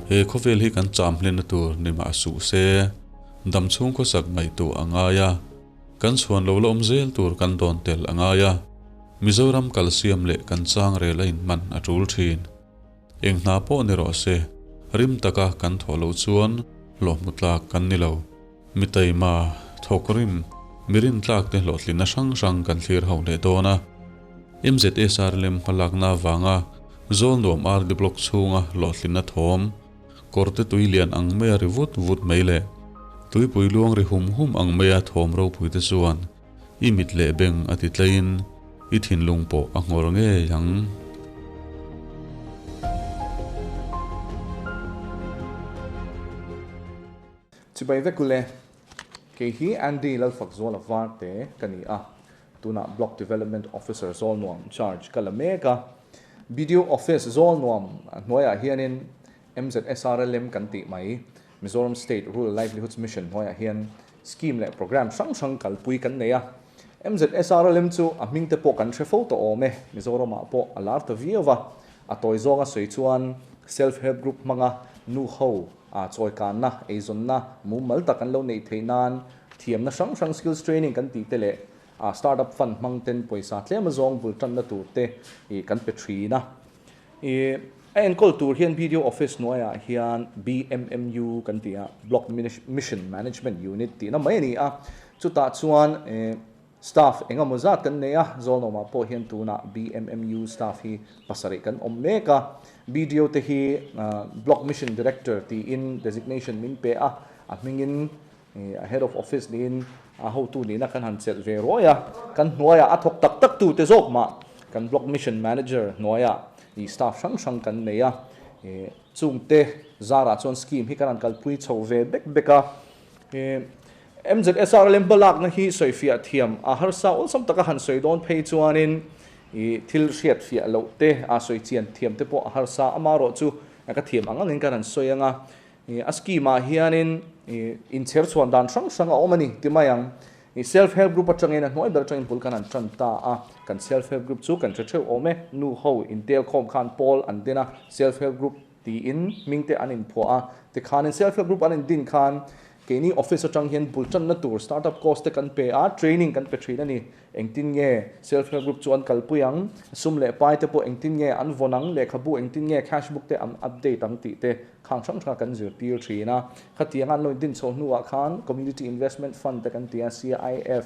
He khawvel hi kan cham hlenna tur ni mah suh se, dam chhung khawsak ngaihtuah a ngai a, kan chhuan lo la awm zel tur kan dawn tel a ngai a, Mizoram kalsiam leh kan changrel a inhman a tul thin. Eng hna pawh ni rawh se, rim taka kan thawh loh chuan hlawh hmu tlak kan ni lo. Mi taima, thawk rim, mi rintlak te hlawhtlinna hrang hrang kan thlir ho leh dawn a. MZSRLM hmalakna avanga Zawlnuam RD Block chhunga hlawhtlinna thawm, kawrte tui lian ang maia ri vut vut mai leh tuipui luang ri hum hum ang maia thawm ropui te chuan i mit leh beng a ti tlaiin i thinlung pawh a nghawr ngei ang. Chibai vek ule, kei hi Andy Lalfakzuala Varte ka ni a, tunah Block Development Officer Zawlnuam charge ka la mek a. BDO Office Zawlnuam hnuaiah hianin MZSRLM kan tih mai, Mizoram State Rural Livelihoods Mission hnuaiah hian scheme leh programme hrang hrang kalpui kan nei a. MZSRLM chu a hming te pawh kan hre fo tawh awm e, Mizoramah pawh a lar ta viau va, a tawi zawnga sawi chuan Self Help Group hmanga nu ho A chawikanna, eizawnna mumal tak an lo neih theih nan thiamna hrang hrang skills training kan tih te leh a startup fund hmang ten pawisa tlem azawng bul tanna tur te ih kan pe thin a. Ih a enkawl tur hian BDO office hnuaiah hian BMMU kan tih a, Block Mission Management Unit tihna mai a ni a. Chutah chuan ih Staff eng emaw zat kan nei a, Zawlnawmah pawh hian tunah BMMU staff hi pasarih kan awm mek a. BDO te hi Block Mission Director tiin designation min pe a, a hmingin a Head of Office niin a hotu nihna kan han chelh ve ruai a. Kan hnuaiah a thawk tak tak tute zawk mah kan Block Mission Manager hnuaiah staff hrang hrang kan nei a. Chungte zarah chuan scheme hi kan han kalpui chho ve bek bek a. MZSR lem hmalakna hi sawifiah thiam a harsa awlsam taka han sawi dawn phei chuanin i thil hriatfiah loh te a sawi chian thiam te pawh a harsa amarawh chu ka thiam ang angin ka han sawi anga a scheme ah hianin inchher chhuan dan hrang hrang a awm a ni ti mai ang. I self help group atangin a hnuai ber atangin bul kan han tan ta a, kan self help group chu kan hre theuh awm e, nu ho intelkhawm khan pawl an din a self help group Tiin hming te an inphuah a, tikhanin self help group an indin khan keini office atang hian bul tanna tur startup cost te kan pe a, training kan pe thin a ni. Engtin nge self help group chu an kalpui ang, sum leh pai te pawh engtin nge an vawn ang, lehkhabu engtin nge cash book te an update ang tih te khang hrang hranga kan zirtir thin a. Khatiang an lo indin chhoh hnuah khan Community Investment Fund te kan ti a, CIF,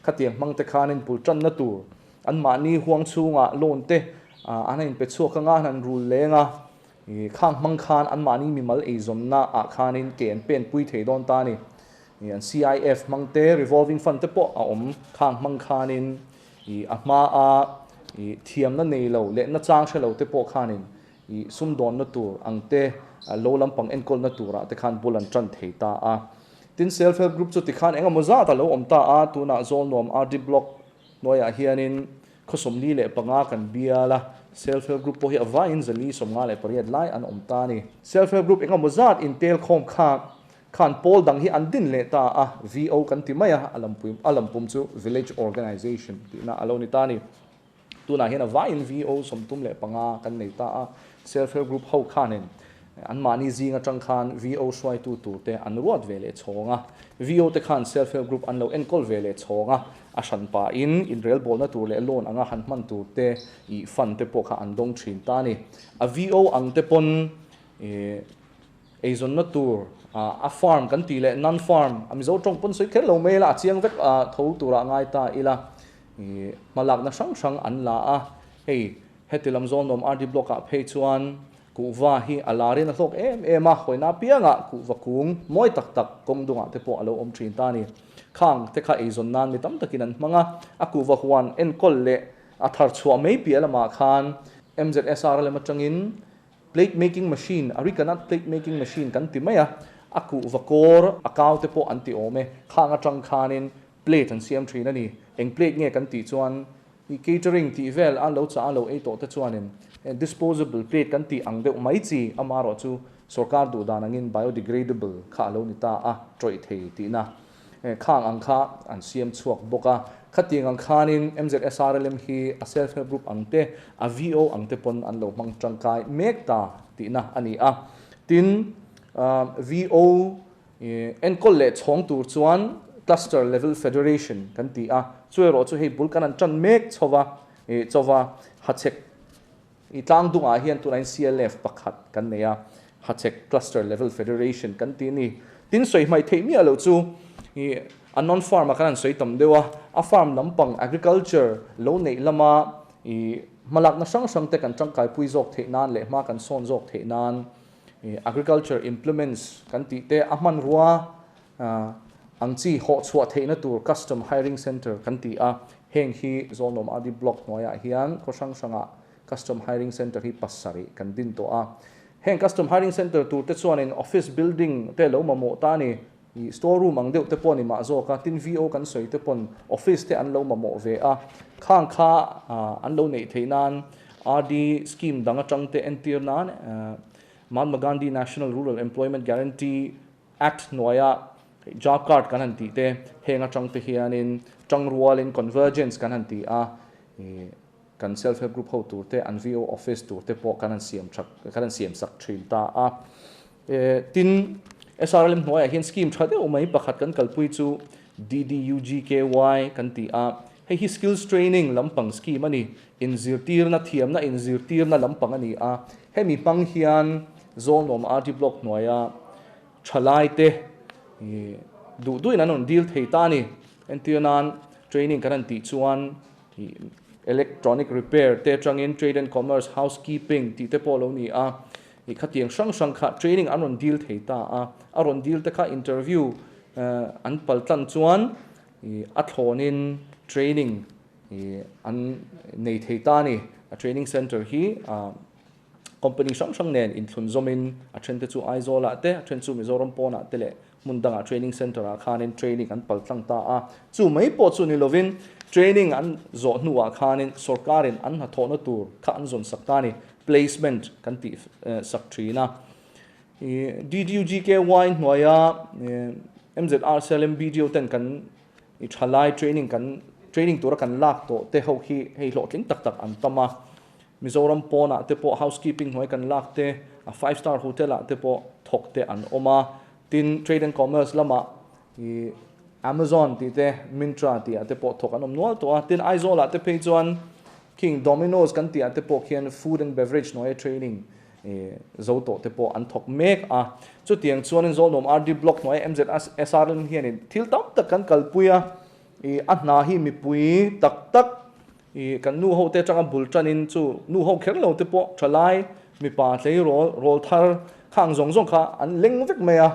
khatiang hmang te khanin bul tanna tur Anmahni huang chhungah loan te an han inpe chhuak anga an han rul leng a, khang hmang khan anmahni mimal eizawnna ah khanin ke an pen pui thei dawn ta a ni. An CIF hmang te, revolving fund te pawh a awm khang hmang khanin a hma a thiamna nei lo leh nachang hre lo te pawh khanin sumdawnna tur ang te, lo lampang enkawlna turah te khan bul an tan thei ta a. Tin, self help group chu tikhan engemaw zat a lo awm ta a, tunah Zawlnuam RD Block Hnuaiah hianin khaw 45 kan bial a, Self Help Group pawh hi a vaiin 458 lai an awm ta a ni. Self Help Group engemaw zat intel khawm kha khan pawl dang hi an din leh ta a, VO kan ti mai a, a lampui a lampum chu Village Organization tihna a lo ni ta a ni. Tunah hian a vaiin VO 35 kan nei ta a, Self Help Group ho khanin Anmahni zing atang khan VO hruaitu turte an ruat ve leh chhawng a, VO te khan Self Help Group an lo enkawl ve leh chhawng a, a hran pahin inrelbawlna tur leh loan anga han hman turte ih fund te pawh kha an dawng thin ta a ni. A VO ang te pawn ih eizawnna tur a farm kan tih leh non farm a Mizo tawng pawn sawi kher lo mai ila a chiang vek tho turah ngai ta ila ih hmalakna hrang hrang an la a, hei heti lam zawn awm RD Block ah phei chuan Kuhva hi a larin a hlawk em em a, hawina apiangah kuhva kung mawi tak tak kawng dungah te pawh a lo awm thin ta a ni. Khang te kha eizawn nan mi tam takin an hmang a, a kuhva huan enkawl leh a thar chhuah mai piah lamah khan MZSR lem atangin plate making machine, arecanut plate making machine kan ti mai a, a kuhva kawr a kau te pawh an ti awm e. Khang atang khanin plate an siam thin a ni. Eng plate nge kan tih chuan I catering tih vel a lo chah a lo ei tawh te chuanin disposable plate kan tih ang deuh mai chi amarawh chu sorkar duh dan angin biodegradable kha a lo ni ta a, tawih thei tihna khang ang kha an siam chhuak bawk a. Khatiang ang khanin MZSRLM hi a self help group ang te, a VO ang te pawn an lo hmang tangkai mek ta tihna a ni a. Tin, VO enkawl leh chhawng tur chuan Cluster Level Federation kan ti a, chu erawh chu hei bul kan han tan mek chho va, cho va, Hachhek i tlang dungah hian tunah hian CLF pakhat kan nei a, Hachhek Cluster Level Federation kan ti a ni. Tin, sawi hmaih theih miah loh chu i a non-farm ah kan han sawi tam deuh a, a farm lampang agriculture lo neih lama i hmalakna hrang hrang te kan tangkaipui zawk theih nan leh hma kan sawn zawk theih nan Agriculture implements kan tih te a hmanrua ang chi hawh chhuah theihna tur Custom Hiring Centre kan ti a, heng hi Zawlnawm Adi Block hnuaiah hian khaw hrang hrangah Custom Hiring Centre hi pasarih kan din tawh a. Heng Custom Hiring Centre tur te chuanin Office Building te lo mamawh ta a ni. Store room ang deuh te pawh a ni mah zawk a, tin VO kan sawi te pawn office te an lo mamawh ve a, khang kha an lo neih theih nan RD scheme dang atang te entir nan Mahatma Gandhi National Rural Employment Guarantee Act hnuaia job card kan han tih te heng atang te hianin tangrualin convergence kan han ti a, kan self help group ho tur te an VO office tur te pawh kan han siam tha kan han siam sak thin ta a. Tin, SRLM hnuaiah hian scheme tha deuh mai pakhat kan kalpui chu DDUGKY kan ti a, hei hi skills training lampang scheme a ni, inzirtirna, thiamna inzirtirna lampang a ni a, hemi hmang hian Zawlnuam RD Block hnuaia thalaite duh duhin an rawn dil thei ta a ni. Entir nan training kan han tih chuan electronic repair te atangin trade and commerce, housekeeping tih te pawh a lo ni a, I khatiang hrang hrang kha training an rawn deal thei ta a, a rawn deal te kha interview an pal tlan chuan a thlawnin training an nei thei ta a ni. A training center hi company hrang hrang nen inthlun zawmin a then te chu Aizawl ah te, a then chu Mizoram pawnah te leh hmun dangah training center ah khanin training an pal tlang ta a. Chu mai pawh chu ni lovin training an zawh hnuah khanin sorkarin an hnathawhna tur kha an zawn sak ta a ni. Placement kan tih sak thin a. DDUGKY hnuaia MZR CLM BDO ten kan i thalai training kan training tura kan lak tawh te ho hi hei hlawhtling tak tak an tam a. Mizoram pawnah te pawh housekeeping hnuai kan lak te, a five star hotel ah te pawh thawk te an awm a. Tin, trade and commerce lamah i Amazon tih te, Myntra tih ah te pawh thawk an awm nual tawh a. Tin, Aizawl ah te phei chuan King Domino's kan tih ah te pawh khian food and beverage hnuaia training zo tawh te pawh an thawk mek a. Chutiang chuanin Zawlnuam RD Block hnuaia MZSRM hianin thil tam tak kan kalpui a, i a hna hi mipui tak tak i kan nu ho te atanga bul tanin chu nu ho kher lo te pawh thalai mipa tleirawl rawl thar khang zawng zawng kha an leng vek mai a.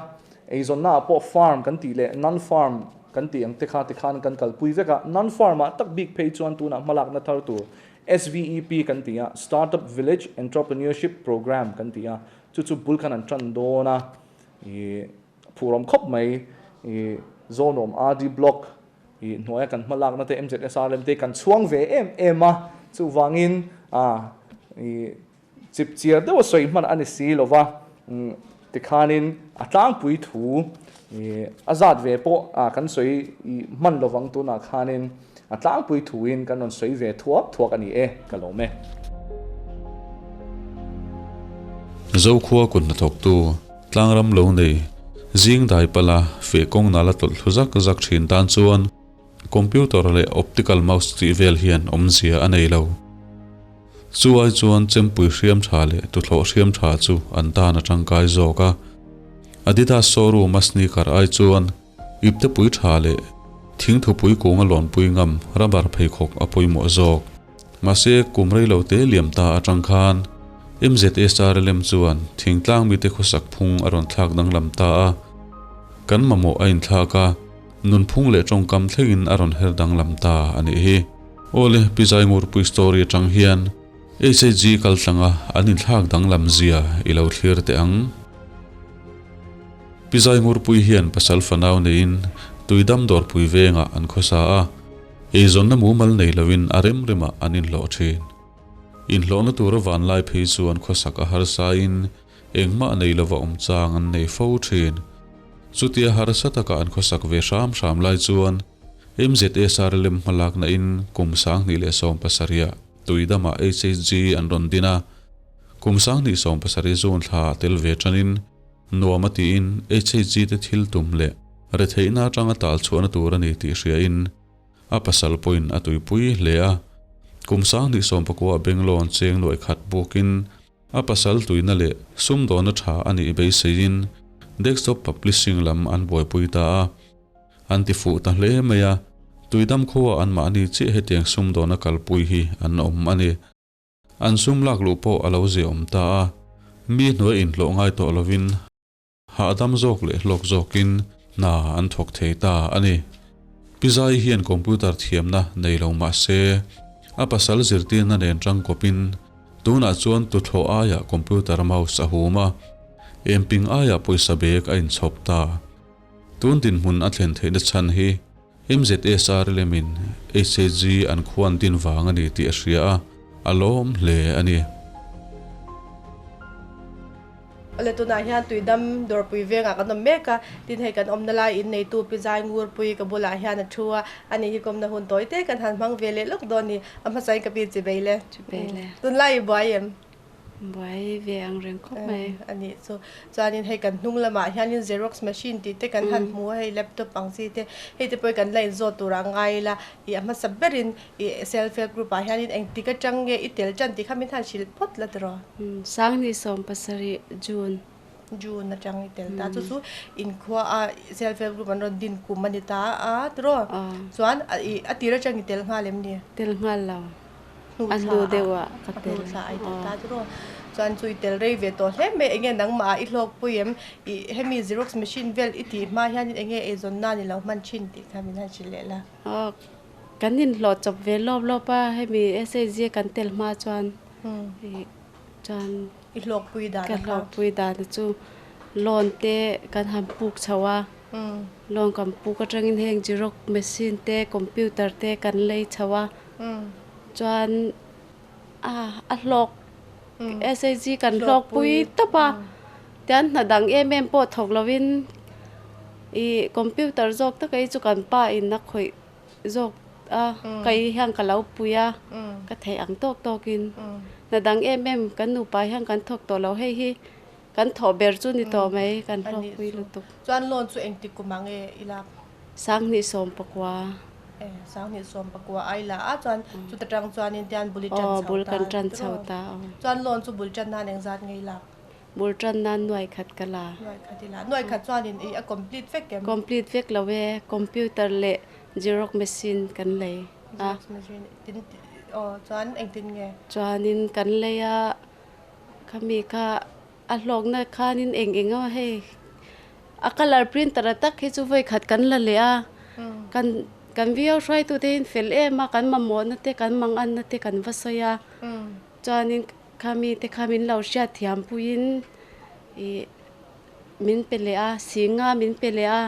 Eizawnna ah pawh farm kan tih leh non farm kan tih ang te kha tikhan kan kalpui vek a, non farm ah tak bik phei chuan tunah hmalakna thar tur SVEP kan ti a, Startup Village Entrepreneurship Programme kan ti a, chu chu bul khan an tan dawn a, ih phurawm khawp mai, ih Zawlnuam RD Block ih hnuaia kan hmalakna te MZSRM te kan chhuang ve em em a, chuvangin ah ih Chip chiar deuha sawi hman a ni si lo va, tikhanin a tlangpui thu a zat ve pawh kan sawi hman lovang tunah khanin a tlangpui thuin kan rawn sawi ve thuak thuak a ni e, ka lawm e. Zokhua kut hnathawktu tlangram lo nei zing dai pala feh kawng nala tawlh thlu zak zak thin tan chuan computer leh optical mouse tih vel hian awmzia a nei lo. Chu ai chuan chempui hriam tha leh tuthlawh hriam tha chu an tan a tangkai zawk a. Adidas showroom a sneaker ai chuan iptepui tha leh thingthupui kunga lawnpui ngam rubber pheikhawk a pawimawh zawk. Mahse kum rei lo te liam ta atang khan MZSRLM chuan thingtlang mite khawsak phung a rawn thlak danglam ta a. Kan mamawh a inthlak a, nunphung leh tawngkam thlengin a rawn her danglam ta a nih hi. Awle, Pi Zaingurpui story atang hian HHG kal tlanga an inthlak danglam zia i lo thlir teh ang. Pi Zaingurpui hian pasal fanau neiin Tuidam dawrpui vengah an khawsa a, eizawnna mumal nei loin a rem remah an inhlawh thin. Inhlawhna tura vanlai phei chuan khawsak a harsain engmah nei lova awm chang an nei fo thin. Chutia harsa taka an khawsak ve hram hram lai chuan MZSRLM hmalakna in kum 2017 ah Tuidamah HHG an rawn din a. Kum 2017 June thla tel ve tanin nuam a tiin HHG te thil tum leh retheihna atanga tal chhuahna tur a ni tih hriain a pasal pawhin a tuipui hle a. Kum 2019 Benglawn cheng nuai khat bukin a pasal tuina leh sumdawna tha a nih beiseiin desktop publishing lam an buaipui ta a. An ti fuh ta hle mai a, tuidam khuaah anmahni chiah hetiang sumdawna kalpui hi an awm a ni. An sum lak luh pawh a lo ziaawm ta a, mi hnuai inhlawh ngai tawh lovin hahdam zawk leh hlawk zawkin hna an thawk thei ta a ni. Pi Zai hian computer thiamna nei lo mah se, a pasal zirtirna nen tangkawpin tunah chuan tuthlawh aiah computer mouse a hum a, emping aiah pawisa bag a inchhawp ta. Tun dinhmun a thlen theihna chhan hi MZSR lemin HAG an khuan din vang a ni tih a hria a, a lawm hle a ni. Awle tunah hian tuidam dawrpui vengah kan awm mek a, tin hei kan awmna lai in neitu Pi Zai Ngurpui ka bulah hian a thu a, ani hi kawmna hun tawi te kan han hmang ve leh lawk dawn ni, a hmasain ka pi chi bei le. Chi bei le. Tunlai i buai em? Buai ve ang reng khawp mai. A nih chu. Chuanin hei kan hnung lamah hianin xerox machine tih te kan han hmu a, hei laptop ang chi te, hei te pawh hi kan la inzawt tur a ngai ila, ih a hmasa berin ih self help group ah hianin engtik atang nge i tel tan tih kha min han hrilh phawt la tiraw? 2017 June. June atang i tel ta. Chu chu inkhua a self help group an rawn din kum a ni ta a tiraw? Chuan ih a tir atang i tel nghal em ni? Tel nghal lo. A hnu deuh ah ka tel. A hnu thla a i tel ta chu rawh. Chuan chu i tel rei ve tawh hle mai. Enge nangmah ah i hlawkpui em? I hemi xerox machine vel i tih hma hianin enge eizawn nan i lo hman thin tih kha min han hrilh leh la. Aw, kan inhlawh chawp ve lawp lawp a, hemi SHG kan tel hma chuan i chuan I hlawkpui dan a kha. Ka hlawkpui dan a chu loan te kan han puk chho a, loan kan puk atangin heng xerox machine te computer te kan lei chho a. Chuan a a hlawk SHG kan hlawk pui tawp a, tian hna dang em em pawh thawk lovin ih computer zawk tak hi chu kan pa in a khawih zawk a, kei hian ka lo pui a, ka theih ang tawk tawkin hna dang em em kan nupa hian kan thawk tawh lo hei hi kan thawh ber chu ni tawh mai kan hlawk pui lutuk. Chuan loan chu engtik kum ang nge i lak? 2019. 2019 ai la a chuan chuta tang chuanin tian bul i tan chho ta. Bul kan tan chho ta. Chuan loan chu bul tan nan engzat nge i lak? Bul tan nan nuai khat ka la. Nuai khat i la. Nuai khat chuanin i a complete vek em? Complete vek lo e. Computer leh xerox machine kan lei a. Xerox machine tin aw chuan engtin nge? Chuanin kan lei a khami kha A hlawkna khanin eng eng a hei a colour printer a tak hi chu vawi khat kan la leh a, kan kan viau hruaitute hi fel em a, kan mamawhna te kan manganna te kan va sawi a, chuanin khami te kha min lo hriat thiam puiin ih min pe leh a, singa min pe leh a,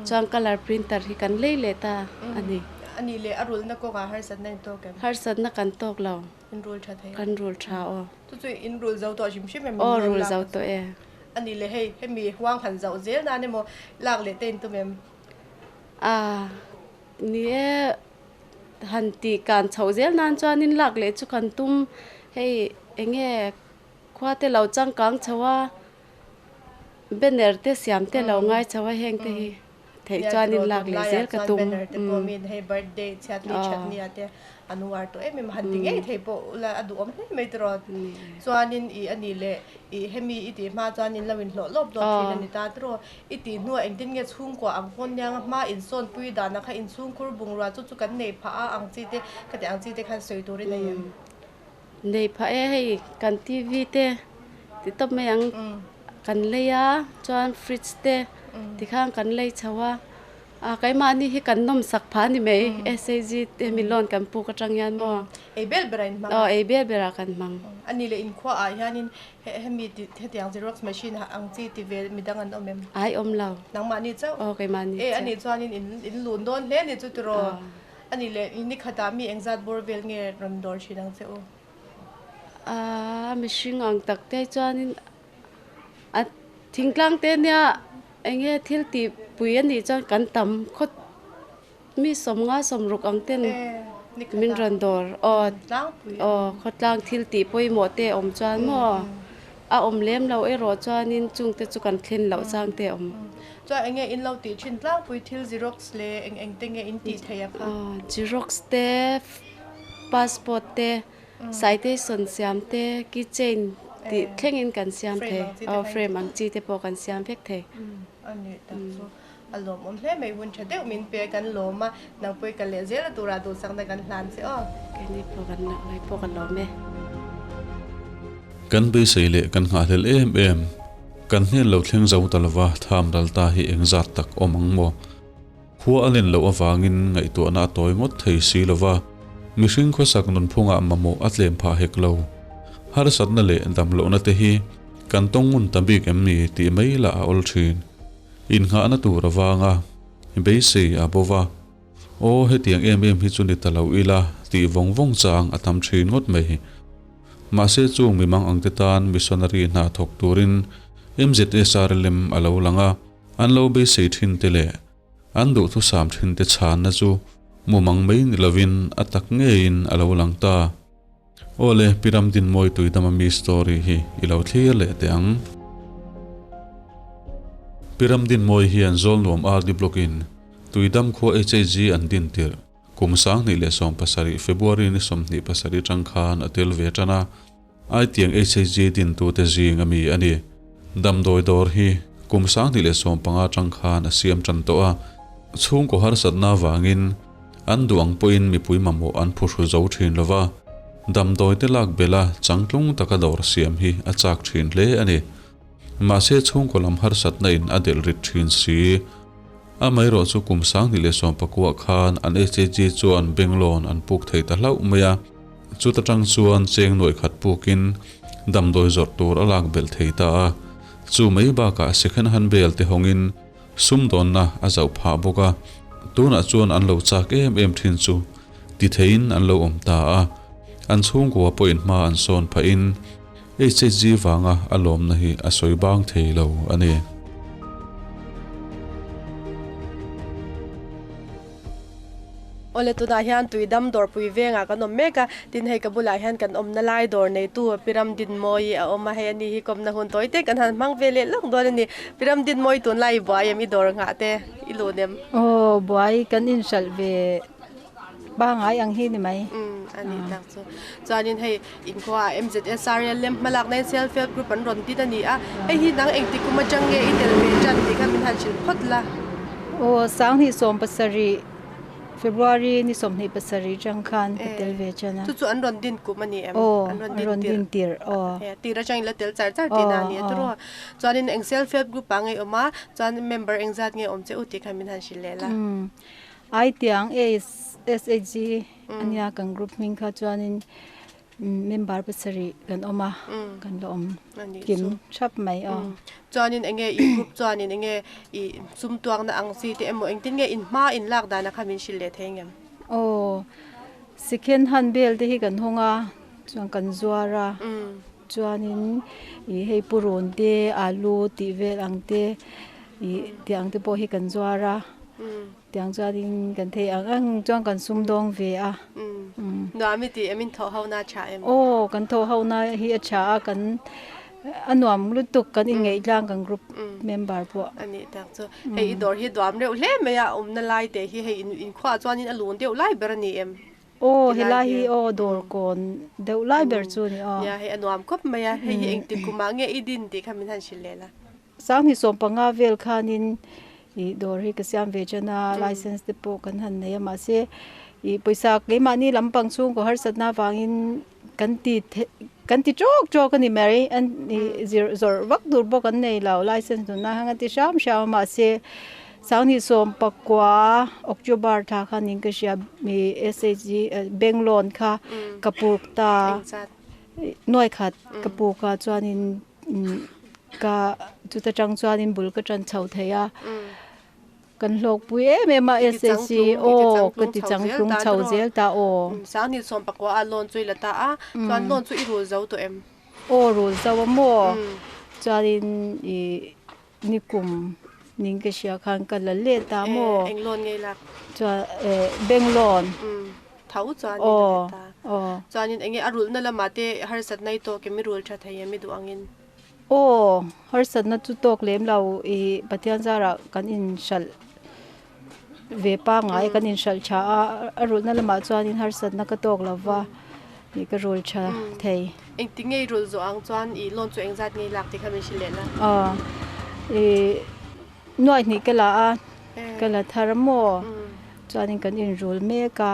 chuan colour printer hi kan lei leh ta a ni. A nih leh a rulhna kawngah harsatna in tawk em? Harsatna kan tawk lo. In rul tha thei. Kan rul tha aw. Chu chu in rul zo tawh hrim hrim em? Aw rul zo tawh e. A nih leh hei hemi huang han zoh zel nan emaw lak leh te in tum em? A ni e han tih kan chhoh zel nan chuanin lak leh chu kan tum hei enge khua te lo changkang chho a banner te siam te lo ngai chho a heng te hi. Theih chuan in lak leh zel ka tum. Banner te pawh min hei birthday chhiat ni that nia te an uar tawh em em a han ti ngei thei pawh ula a duhawm hle mai tiraw. Chuanin i a nih leh i hemi i tih hma chuan in lo inhlawh lawp lawp thin a ni ta tiraw. I tih hnuah engtin nge chhungkua ang pawn nia nga hma insawnpui danah kha inchhungkhur bungrua chu chu kan nei phah a ang chi te khati ang chi te khan sawi tur i nei em? Nei phah e hei kan TV te ti tawp mai ang kan lei a chuan fridge te tikhan kan lei chho a ah keimahni hi kan nawm sak phah a ni mai SHG te mi loan kan puk atang hian maw ei bel berah in hmang a aw ei bel berah kan hmang a ni leh inkhua ah hianin hemi hetiang xerox machine ang chi ti ve midang an awm em ai awm lo nangmahni chauh aw keimahni chauh e a nih chuanin in in lun dawn hle a ni chu tiraw. A nih leh ni khatah mi engzat bawr vel nge rawn dawr thin ang che u? A mihring ang tak te chuanin a thingtlang te nia enge thil tih pui a nih chuan kan tam khawt mi sawmnga sawmruk ang ten. Min rawn dawr aw aw khawtlang thil tih pawimawh te awm chuan maw a awm lem lo erawh chuanin chungte chu kan thlen loh chang te a awm. Chuan eng nge in lo tih thin tlangpui thil xerox leh eng eng te nge in tih theih a kha? Xerox te, passport te, citation siam te, key chain tih thlengin kan siam thei aw frame ang chi te pawh kan siam vek thei. A nih tak chu. A lawmawm hle mai, hun tha deuh min pe kan lawm a, nang pawh i kal leh zel a turah duhsakna kan hlan che aw. Keini pawh kan la ngai pawh ka lawm e. Kan beisei leh kan nghahhlelh em em, kan hnen lo thleng zo ta lova tham ral ta hi engzat tak awm ang maw? Khua a len loh avangin ngaihtuahna a tawi ngawt thei si lova, mihring khawsak nunphungah mamawh a tlem phah hek lo. Harsatna leh damlohna te hi kan tawng ngun ta bik em ni tih mai lah a awl thin. Innghahna tur avanga beisei a bo va, Aw, hetiang em em hi chu ni ta lo ila tih vawng vawng chang a tam thin ngawt mai. Mahse chung mimang angte tan missionary hna thawk turin MZSRLM a lo lang a, an lo beisei thin te leh an duhthusam thin te chhanna chu mumang mai ni lovin a tak ngeiin a lo lang ta. Awle, Pi Ramdinmawi Tuidama mi story hi i lo thlir leh teh ang. Pi Ramdinmawi hian Zawlnuam RD Block in Tuidam khua HAG an din tirh kum 2017 February ni 27 tang khan a tel ve tan a, Aitiang HAG dintute zing a mi a ni. Damdawi dawr hi kum 2015 tang khan a siam tan tawh a, chhungkaw harsatna avangin An duh ang pawhin mipui mamawh an phuhru zo thin lo va, damdawi te lak bela changtlung taka dawr siam hi a chak thin hle a ni. Mahse chhungkaw lam harsatna in a delh rit thin si. Amaherawh chu kum 2019 khan an HAG chuan bank loan an puk thei ta hlauh mai a, chuta tang chuan cheng nuaih khat pukin damdawi zawrh tur a lak belh thei ta a. Chu mai bakah second hand bel te hawngin Sumdawnna a zauh phah bawk a, tunah chuan an lo chak em em thin chu ti theiin an lo awm ta a, an chhungkua pawhin hma an sawn phahin HHG vanga a lawmna hi a sawi bang thei lo a ni. Awle tunah hian Tuidam dawrpui vengah kan awm mek a, tin hei ka bulah hian kan awmna lai dawr neitu Piram Dinmawi a awm a, hei ani hi kawmna hun tawi te kan han hmang ve leh lawk dawn a ni. Piram Dinmawi tunlai i buai em i dawr nghah te i lun em? Aw buai kan inhralh ve pangai ang hi ni mai. Umm a nih tak chu. Chuanin hei inkhua ah MZSRL lem hmalakna in Self Help Group an rawn din a ni a, hei hi nang engtik kum atang nge i tel ve tan tih kha min han hrilh phawt la. Aw 2017 February ni 27 tang khan ka tel ve tan a. Chu chu an rawn din kum a ni em? Aw an rawn din tirh aw. Tir atang in la tel char char tihna a ni a tiraw. Chuanin eng Self Help Group ah nge awm a, chuan member engzat nge awm che u tih kha min han hrilh leh la. Ai tiang SHG ania kan group hming kha chuanin member pasarih kan awm a, kan la awm kim thap mai aw. Chuanin enge i group chuanin enge i sum tuakna ang chi te emaw engtin nge in hma in lak dana kha min hrilh leh thei ngem? Aw, second hand bel te hi kan hawng a, chuan kan zuar a, chuanin ih hei purun te alu tih vel ang te ih tih ang te pawh hi kan zuar a. Tiang chuanin kan thei ang ang chuan kan sum dawng ve a. Nuam i ti em in thawh ho na a tha em? Aw kan thawh ho na hi a tha a kan a nuam lutuk kan inngeih tlang kan group member pawh. A nih tak chu. Hei i dawr hi duam reuh hle mai a awmna lai te hi hei inkhua chuanin a lun deuh lai ber a ni em? Aw helai hi aw dawr kawn deuh lai ber chu a ni aw. Nia hei a nuam khawp mai a hei hi engtik kumah nge i din tih kha min han hrilh leh la. 2015 vel khanin ih dawr hi ka siam ve tan a, license te pawh kan han nei a mahse ih pawisa keimahni lampang chhungkaw harsatna avangin kan ti kan ti tawk tawk a ni mai an ih zir zawrh vak tur pawh kan nei lo license nunna khan kan ti hram hram a mahse 2019 October thla khanin ka hria ih SHG bank loan kha ka puk ta nuai khat ka puk a chuanin. Ka chuta tang chuanin bul ka tan chho thei a, kan hlawkpui em em a SAC aw ka ti changtlung chho zel ta aw. 2019 a loan chu i la ta a, chuan loan chu i rul zo tawh em? Aw rul zo a maw, chuanin i nikum ning ka hria khan ka la let a maw. Eng loan nge i lak? Chuan bank loan. Tho chuan i la let ta. Chuanin enge a rulhna lamah te harsatna i tawk em i rul tha thei em i duh angin? Aw, harsatna chu tawk lem lo i Pathian zarah kan inhralh ve pangngai kan inhralh tha a, a rulhna lamah chuanin harsatna ka tawk lo va i ka rul tha thei. Engti nge i rulh zawh ang chuan i loan chu engzat nge i lak tih kha min hrilh leh la? Aw, i nuaih hnih ka la a, ka la thar maw? Chuanin kan inrul mek a.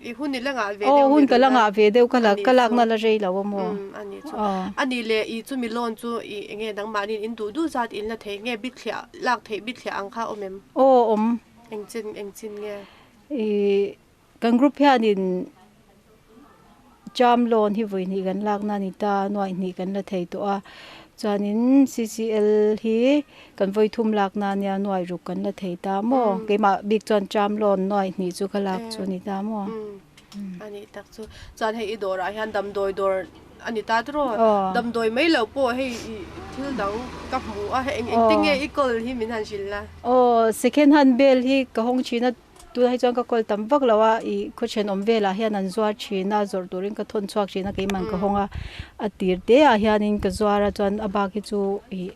I hun i la ngah ve deuh mi hun ka la ngah ve deuh ka la ka lakna la rei lo a maw? A ni chu. A ni le i chumi loan chu i enge nangmahniin in duh duh zat in la thei nge bithliah lak theih bithliah ang kha awm em? Aw awm. Engchin engchin nge? I kan group hianin Term loan hi vawi hnih kan lakna a ni ta, nuaih hnih kan la thei tawh a, chuanin CCL hi kan vawi thum lakna a nia, nuaih ruk kan la thei ta maw? Keimah bik chuan term loan nuaih hnih chu ka lak chu a ni ta maw? A nih tak chu. Chuan hei i dawrah hian damdawi dawr a ni ta tiraw? Damdawi mai lo pawh hei i thil dang ka hmu a, hei eng engtin nge i kawl hi min han hrilh la? Aw, second hand bel hi ka hawng thin a. Tunah hi chuan ka kawl tam vak lo a, ih khaw thenawm velah hian an zuar thin a, zawrh turin ka thawn chhuak thin a, keimah ka hawng a, a tir te ah hianin ka zuar a chuan a bak hi chu ih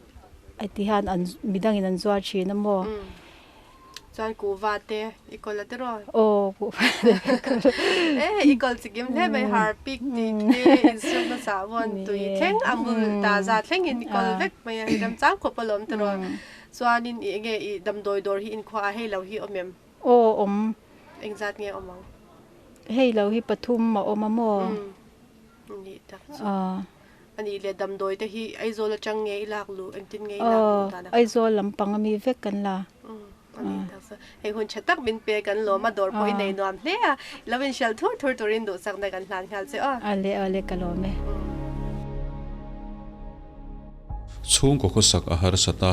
heti hian an midangin an zuar thin a maw. Chuan kuhva te i kawl a tiraw? Aw kuhva te ka kawl. E i kawl chikim hle mai harpic tih te insukna sahbawn tui thleng a mul ta za thlengin i kawl vek mai a, remchang khawp alawm tiraw? Chuanin i enge i damdawi dawr hi inkhua a hei lo hi awm em? Aw awm. Engzat nge awm ang? Hei lo hi pathum a awm a maw? Umm nih tak chu. A nih leh damdawi te hi Aizawl atang nge i lak luh engtin nge i lak luh dan a? Aw Aizawl lampang ami vek kan la. Umm a nih tak chu. Hei hun tha tak min pe kan lawm a dawr pawh i nei nuam hle a, lo inhrial thur thur turin duhsakna kan hlan nghal che aw. Ale ale ka lawm e. Chhungkaw khawsak a harsat a,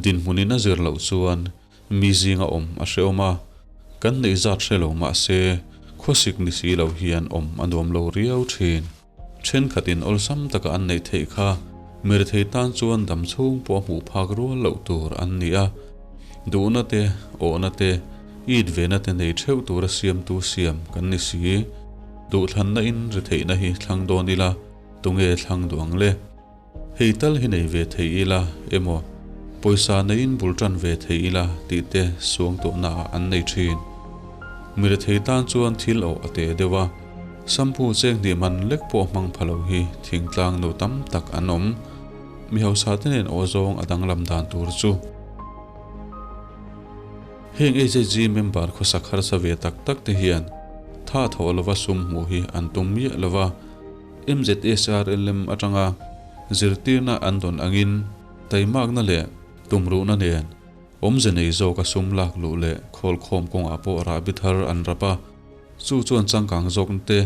dinhmunin a zir loh chuan mi zinga awm a hrehawm a, kan neih zat hre lo mah se khawsik ni si lo hian awm a nuam lo riau thin. Thenkhatin awlsam taka an neih theih kha mirethei tan chuan dam chhung pawh a hmuh phak rual loh tur an ni a, duhna te, awhna te, it vena te nei theuh tura siamtu siam kan ni si. Duhthlanna in retheihna hi thlang dawn ila, Tunge thlang duh ang le? Hei tal hi nei ve thei ila emaw, pawisa neiin bul tan ve thei ila tih te suang tawhnaah an nei thin. Mi rethei tan chuan thil awh a te deuh a, shampoo cheng hnih man lek pawh hmang pha lo hi thingtlang nu tam tak an awm. Mi hausa te nen awh zawng a danglam dan tur chu. Heng HHG member khawsak harsa ve tak tak te hian tha thawh lova sum hmuh hi an tum miah lova, MZSRLM atanga zirtirna an dawn angin taimakna leh tumruhna nen awmze nei zawka sum lak luh leh khawlkhawm kawngah pawh rahbi thar an rap a, chu chuan changkang zawkna te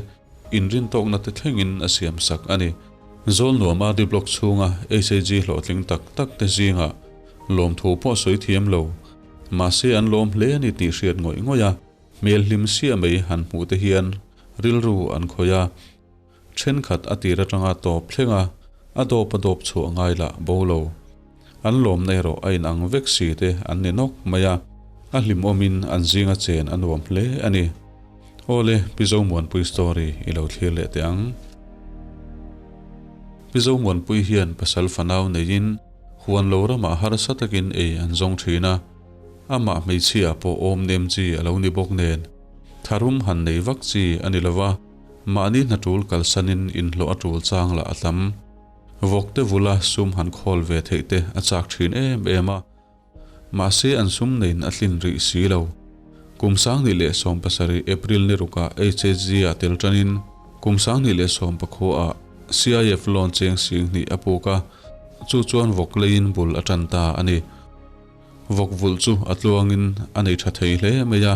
inrintawkna te thlengin a siam sak a ni. Zawlnuam RD Block chhunga HAG hlawhtling tak tak te zingah lawmthu pawh sawi thiam lo, mahse an lawm hle a ni tih hriat ngawih ngawih a. Hmel hlim sia mai han hmuh te hian rilru an khawih a, thenkhat a tir atanga tawp thleng a, a dawp a dawp chhuah ngai lah bo lo. An lawmna erawh a inang vek si te an ni nawk mai a, a hlimawmin an zinga chen a nuam hle a ni. Awle, Pi Zomuanpui story i lo thlir leh teh ang. Pi Zomuanpui hian pasal fanau neiin huan lo ramah harsa takin ei an zawng thin a, Amah hmeichhia pawh awm nem chi a lo ni bawk nen, tharum han nei vak chi a ni lova, mahni hna tul kalsanin inhlawh a tul chang lah a tam. Vawkte vula sum han khawl ve theih te a chak thin em em a, mahse an sum neiin a tlin rih si lo. Kum 2017 April ni rukah HHG ah tel tanin kum 2019 ah CIF loan cheng sing hnih a puk a, chu chuan vawk leiin bul a tan ta a ni. Vawk vulh chu a tluangin a nei tha thei hle mai a,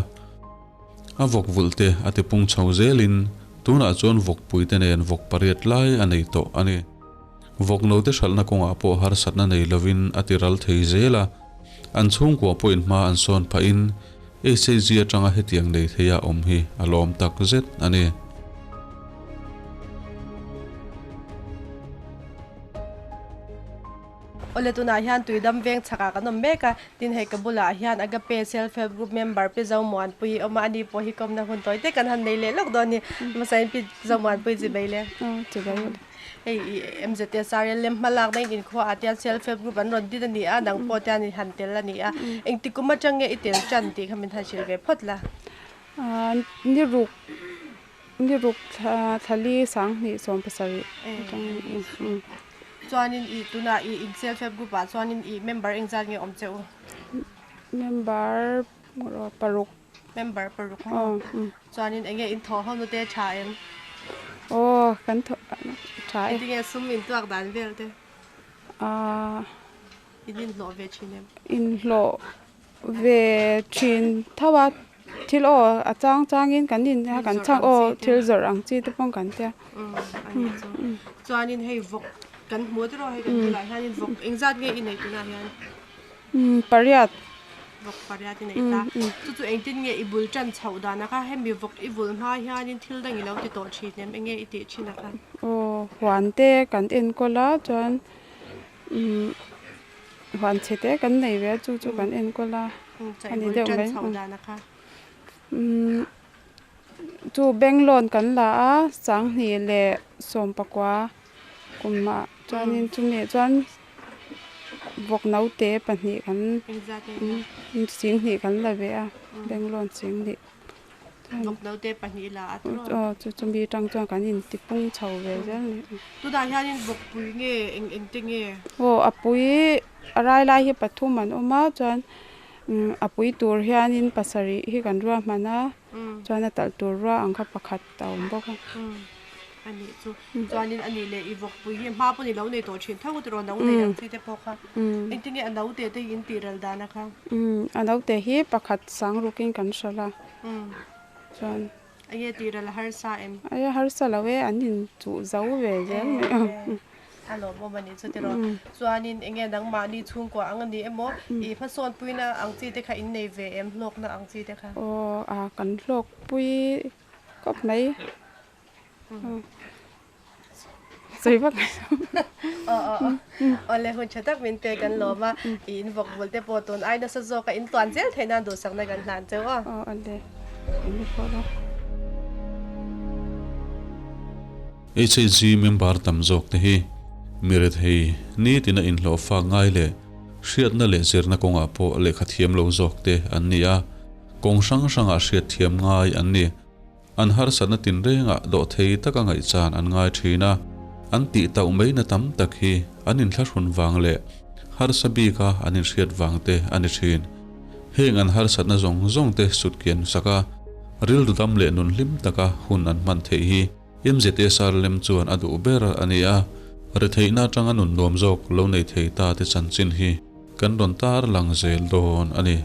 a vawk vulh te a ti pung chho zelin tunah chuan vawk pui te nen vawk pariat lai a nei tawh a ni. Vawk note hralhna kawngah pawh harsatna nei lovin a ti ral thei zel a, an chhungkua pawhin hma an sawn phahin HAG atanga hetiang nei theia awm hi a lawm tak zet a ni. Awle tunah hian Tuidam veng chhakah kan awm mek a, tin hei ka bulah hian Agape Self Help Group member Pi Zomuanpuii awm a, ani pawh hi kawmna hun tawi te kan han nei leh lawk dawn a ni. Hmasain Pi Zomuanpuii chi mai le. Aw chi mai le. Hei i MZSRL lem hma lakna in inkhua ah tian Self Help Group an rawn din a ni a, nang pawh tian i han tel a ni a. Engti kum atang nge i tel tan tih kha min han hrilh ve phawt la. Ni ruk ni ruk thlali sanghnih 70 atang Chuanin i tunah i in Self Help Group ah chuanin i member engzat nge awm che u? Member paruk. Member paruk maw? Chuanin enge in thawh ho nute tha em? Aw kan thawh tha e. Engtinge sum in tuak dan vel te? Aaa. In inhlawh ve thin em? Inhlawh ve thin tho a, thil aw a chang changin kan in a kan chhak aw thil zawrh ang chi te pawh kan tia. Umm a nih chu. Chuanin hei vawk kan hmu tiraw hei kan bulah hianin vawk engzat nge i neih tunah hian? Umm pariat. Vawk pariat i neih ta. Chu chu engtin nge i bul tan chhoh dan a kha hemi vawk i vul hma hianin thil dang i lo ti tawh thin em enge i tih thin a kha? Aw huan te kan enkawl a chuan umm huan chhe te kan nei ve a chu chu kan enkawl a a ni deuh mai. Umm chu bank loan kan la a sanghnih leh sawmpakua kumah chuanin chumi chuan. Vawk naute pahnih kan singhnih kan la ve a bank loan singhnih vawk naute pahnih la a tawh aw chu chu mi tang chuan kan inti pung chho ve zel a ni tunah hianin vawk pui nge eng eng te nge aw a pui a rai lai hi pathum an awm a chuan a pui tur hianin pasarih hi kan ruahman a chuan a talh tur rua ang kha pakhat a awm bawk a. A nih chu. Chuanin a nih leh i vawkpui hi hma pawh ni lo nei tawh thin tho tiraw no nei ang chi te pawh kha. Engtin nge a naute te hi in tih ral dan a kha? A naute hi pakhat sang rukin kan hralh a. Chuan. Enge tih ral a harsa em? Aia harsa lo e, an in chuh zo ve zel mai a. A lawmawm a nih chu tiraw. Chuanin enge nangmahni chhungkua ang a ni emaw i hmasawnpuina ang chi te kha in nei ve em hlawkna ang chi te kha? Aw a kan hlawkpui khawp mai. Sawi vak mai lo. Awle hun tha tak min pe kan lawm a, i in vawk bul te pawh tun ai nasa zawk a in tluan zel theih nan duhsakna kan hlan cheu a. Aw awle in ni pawh lo. HHG member tam zawk te hi mi rethei nitin a inhlawh fak ngai leh hriatna leh zirna kawngah pawh lehkha thiam lo zawk te an ni a, kawng hrang hrangah hriatthiam ngai an ni. An harsatna tinrengah dawhthei taka ngaihchan an ngai thin a, an tih tauh maina tam tak hi an inthlahrun vang leh harsa bika an inhriat vang te a ni thin. Heng an harsatna zawng zawng te sutkian sak a, rilru dam leh nun hlim taka hun an hman theih hi MZSR lem chuan a duh ber a ni a, retheihna atanga nun nuam zawk lo nei thei ta te chanchin hi kan rawn tar lang zel dawn a ni.